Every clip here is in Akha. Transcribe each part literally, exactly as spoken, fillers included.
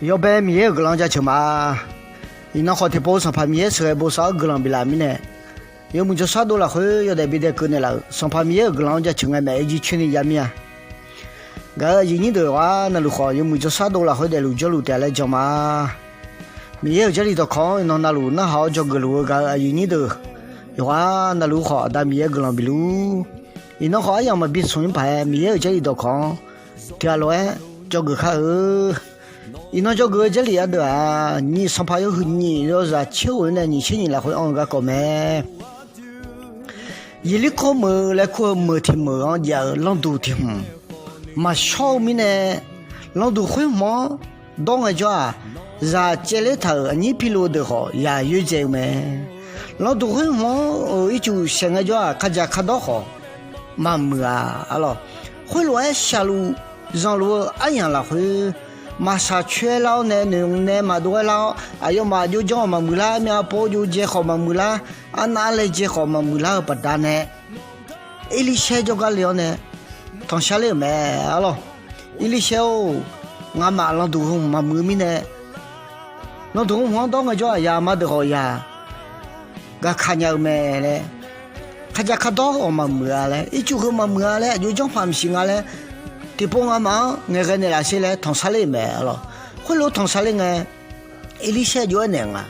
Yawbae Miqyaer-euq guiqlanq-anr jaceuq ma. Iqnan khawf tiqpov Sanqpaq Miqyaer sheuqghae bosav-awr guiqlanq biflaf mirnae, yawmuiq jawrshar dov lafkhoer yawdaef bidae keuv naeqlaf-euq Sanqpaq Miqyaer-euq guiqlanq-anr jaceuq ngae maeq-aer jircoer ni jav mir-a. Gaq-euq aqyuif nyir deuq yawqghaq navluf khawf, yawmuiq jawrshar dov lafkhoer daefluf jawrluf taef-a laer jan ma. Miqyaer-euq Jarlif dawqkawq-anr iqnan navluf narhaq-awr dzawgeuf luf-eu gaq-euq aqyuif nyir deuq yawqghaq navluf khawf, Aqda Miqyaer guiqlanq bifluf-ur. Iqnan khawf, aryamq maqbi smq-ir paq-aer Miqyaer-euq Jarlif dawqkawq-anr tiqghaq lof-aer dzawgeuf kar-eu. Iqnan dzawgeuf-eu Jarlif ardeuv-aq, nyiq Sanqpaq yawhuiq nyiq yawzaq tser ghof-ir nae nyiq tser nyiq lafkhoer anr-eu garkawv mae. Yeqlirkor meuq laer kur-eu meuq tiq meuq-anr jav-eu landuq tiq hmq maqshawr-eu mirnae, landuq khoer hmq-anr dawr ngaejawr-aq, zaq caevler taq-euq aqnyir pilov-eu deuq khawf yaq yoerdzae-eu mae. Landuq khoer hmq-anr-euq ircuf saeq ngaejawr-aq, kajaq kadawr khawf maqmuiq-a, arlawq. Khoerlof-aer shaqluf zanqluf-eu aryamq lafkhoer, maqshaq coer-aer lar-awr nae noeq nae maqdov-aer lar-awr, aqyawfmaf aqjox janr-awq maqmuiq lar, myav pov-awr jov dzae khawf maqmuiq lar, arnav laejae khawf maqmuiq lar-eu baqdanae, Erlirsaer jawrgar le-awr nae tanqshar ler-euq mae, arlawq. Erlirsaer-or, ngamaf landuq heu hmq maqmuiq-eu mirnae, landuq heu hmq-anr dawr ngaejawr-aq, yaq ma deuq khawf yaq gaqkaq nya-eu mae laer, kajaq kadawr khawf maqmuiq-a laer, ircuf heu maqmuiq-a laer, aqjox janr paq maqsiq nga laer, tiqpov ngamaf-anr ngaeqghae naeqlaf sher laer tanqshar ler-euq mae, arlawq. Khoerlof tanqshar ler ngae, Erlirsaer aqjox aernaeq nga,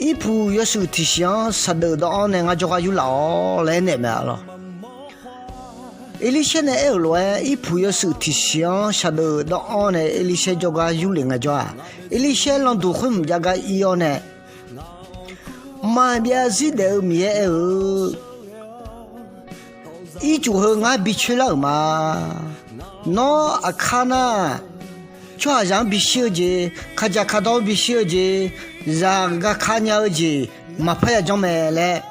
Irpuq yawshuif tiqsiq-anr shaqdeuf dawv-anr nae ngar jawrgar yurlaf-awr laer aernaeq mae, arlawq. Erlirsaer nae aer-euq lof-aer, irpuq yawshuif tiqsiq-anr shaqdeuf dawv-anr nae Erlirsaer jawrgar yurlef ngaejawr-aq, Erlirsaer landuq khoer hmq jav gar ir-awr nae, Maqbyav zir daef-eu Miqyaer aer-eu, ircuf heu ngar bi coer lar-euq ma. Nawr aqkar nar, tsawrhaqzaq-anr bishir-eu jeq, kaqdzaq kaqdawr-anr bishir-eu jeq, zaq gaqka nya-eu jeq maqpar yajanr mae laer,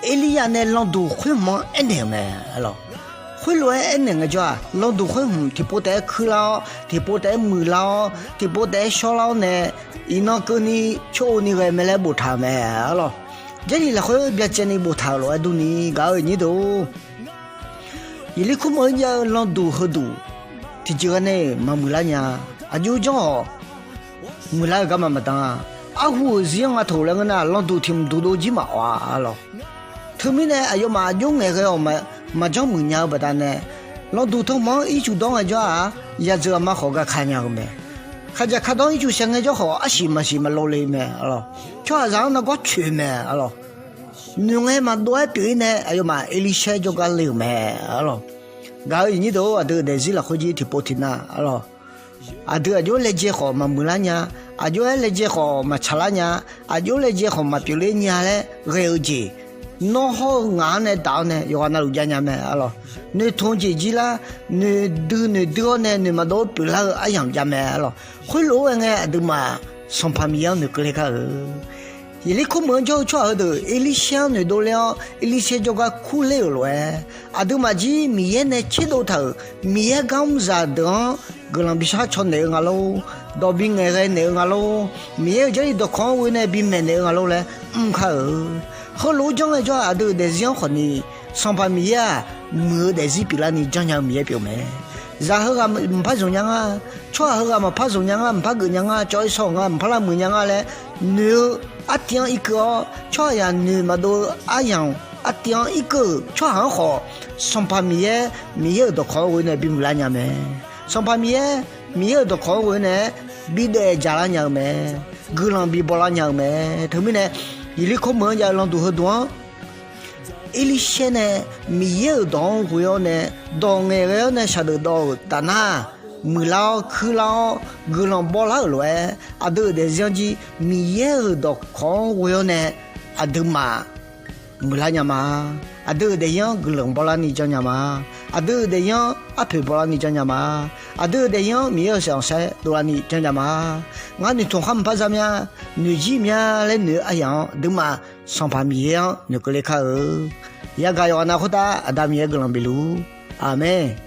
Erliryav nae landuq khoer hmq-anr aernaeq-euq mae, arlawq. Khoerlof-aer aernaeq ngaejawr-aq, landuq khoer hmq tiqpov taef-aer kuirlar-awr, tiqpov taef-aer muiqlar-awr, tiqpov taef-aer shawrlar-awr nae, iqnan keuvni coer-eu ni ghae mae laer boftaq-euq mae, arlawq. Jarlif lafkhoer byacaevni boftaq-euq lof-aer durni, gaq-euq nyir deuq-or, Yeqlirkor meuq-anr jav-eu landuq heuduq tiqjeq ghae nae-euq maqmuiqlar nya. Aqjox janr-awq, muiqlar-eu garma maqdan-a. Arhu-euq zir-anr nga taq laer ngeur nar, landuq tiq hmq duq dov jir maqawq-a, arlawq. Teumirnae aqyawfmaf aqjox ngaeqghae-awq maqjanr muiq nya-eu baqdanae, landuq tanqhmq-anr ircuf dawr ngaejawr-aq, yadzeuq aqma khawf gaqka nya-eu mae. Kaqdzaq kaqdawr ircuf saeq ngaejawr khawf arsiq maqsiq maqlov le mae, arlawq. Tsawrhaqzaq-anr nargawr coeq mae, arlawq. Noeqngae maqdov-aer pyeuf-ir nae aqyawfmaf Erlirsaer jawrgar le-euq mae, arlawq. Gaq-euq aqyuif nyir deuq-or, aqdui-euq daefzir lafkhoer jir tiqpov tiqnav, arlawq. Aqdui aqjox-aer laejae khawf maqmuiqlar nya, aqjox-aer laejae khawf maqtsaqlar nya, aqjox-aer laejae khawf maqpyeufler nya laer ghae-eu jeq, nawr hawr-eu ngaq-anr nae daq-awr nae yawqghaq navluf jav nya mae, arlawq. Noeqtmq-eu jeq jir lar, noeqdui noeqdui-awr nae noeq maqdov-aer pyeuflar-eu aryamq jav mae, arlawq. Khoerlof-aer ghae ngae aqduimaf Sanqpaq Miqyaer-anr noeqkeuv ler kar-eu. Yeqlirkor meuq-anr jawr-eu tsawrhaq heudeuq Erlirsaer-anr noeqdov ler-awr, Erlirsaer jawrgar kurler-euq lof-aer, aqduimaf jir Miqyaer nae tserdov taq-euq Miqyaer gar mr zaqdeuq-anr guiqlanq bishar caw naeq-eu nga lor, dawq bingaeq ghae naeq-eu nga lor, Miqyaer-euq Jarlif dawqkawq-anr ghoe nae bimaeq naeq-eu nga lor laer mr kar-eu. Heulof-aer janr ngaejawr-aq, aqdui-euq daefzir-anr khawfni Sanqpaq Miqyaer-aq, muiq-eu daefzir pyeuflarni janrnya-eu Miqyaer pyeuf mae. Zaq heughaq maqpar zmq nya nga, tsawrhaq heughaq maqpar zmq nya nga, maqpar geuf nya nga, cawv-ir shawr-euq nga, maqpar lavmuiq nya nga laer noeq-eu artiv-anr irkeuv-awr, tsawrhaqzaq noeq maqdov-eu aryamq artiv-anr irkeuv-euq tsawrhaq-anr khawf, Sanqpaq Miqyaer, Miqyaer-euq dawqkawq-anr ghoe nae bimuiq lar nya mae. Sanqpaq Miqyaer, Miqyaer-euq dawqkawq-anr ghoe nae-aer bidaef dzaqlar nya-eu mae. Guiqlanq bibaw lar nya-eu mae. Teumirnae, Yeqlirkor meuq-anr jav-eu landuq heuduq-anr Erlirsaer nae Miqyaer-euq dawq-anr ghoe-awr nae, dawq ngaeqghae-awr nae shaqdeuf dawv-euq taf nar, muiqlar-awr kuirlar-awr guiqlanq bawlar-euq lof-aer, aqdui-euq daefzir-anr jir Miqyaer-euq dawqkawq-anr ghoe-awr nae, aqduimaf muiqlar nya ma. Aqdui-euq daefzir-anr guiqlanq bawlarni janrnya ma. Aqdui-euq daefzir-anr arpoeq bawlarni janrnya ma. Aqdui-euq daefzir-anr Miqyaer-euq saeqanq saer dovlarni janrnya ma. Ngar noeqtmq khar maqpar za mya, noeqjir mya laer noeq-eu aryamq-anr aqduimaf Sanqpaq Miqyaer-anr noeqkeuv ler kar-eu. Yagaq yawqghaq nav khoertav Aqda Miqyaer guiqlanq bifluf-ur. Aqmeq.